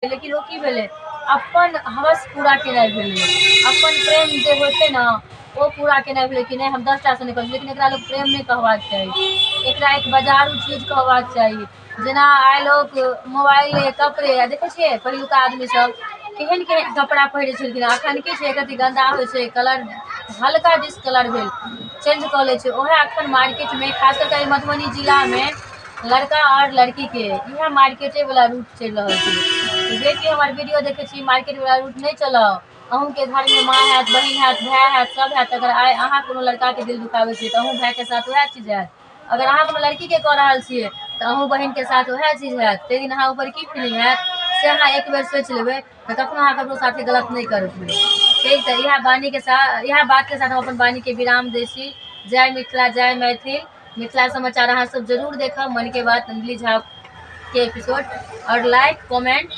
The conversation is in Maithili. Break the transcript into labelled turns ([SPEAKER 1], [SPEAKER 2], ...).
[SPEAKER 1] लेकिन ओ की भेलै, अपन हवस पूरा केनाइ भेलै। अपन प्रेम जे होइ छै ने, ओ पूरा केनाइ भेलै कि नहि, हम 10 टासँ नहि करै छी। लेकिन एकरा लोक प्रेम नहि कहबाक चाही, एकरा एक बाजारू चीज कहबाक चाही। जेना आइ लोक मोबाइले, कपड़े आ देखै छियै, पहिलुका आदमीसभ केहन केहन कपड़ा पहिरै छलखिन। एखन की छै? कथी गन्दा होइ छै, कलर हल्का डिसकलर भेल, चेंज कऽ लै छै। उएह एखन मार्केटमे, खास कऽ कऽ मधुबनी जिलामे लड़का आओर लड़कीके इएह मार्केटेवला रूट चलि रहल छै। जे कि हमर वीडियो देखै छी, मार्केटवला रूट नहि चलाउ। अहूँके घरमे माँ हैत, बहिन हैत, भाय हैत, सभ हैत। अगर आइ अहाँ कोनो लड़काके दिल दुखाबै छियै, तऽ अहूँ भायके साथ उएह चीज हैत। अगर अहाँ कोनो लड़कीके कऽ रहल छियै, तऽ अहूँ बहिनके साथ उएह चीज हैत। ताहि दिन अहाँ ऊपर की फीलिंग हैत, से अहाँ एक बेर सोचि लेबै, तऽ कखनो अहाँ ककरो साथे गलत नहि करबै। ठीक? तऽ इएह वाणीके साथ, इएह बातके साथ हम अपन वाणीके विराम दै छी। जय मिथिला, जय मैथिल। मिथिला समाचार अहाँ सब जरूर देखब, मनके बात अंजलि झा के एपिसोड, आओर लाइक, कमेंट।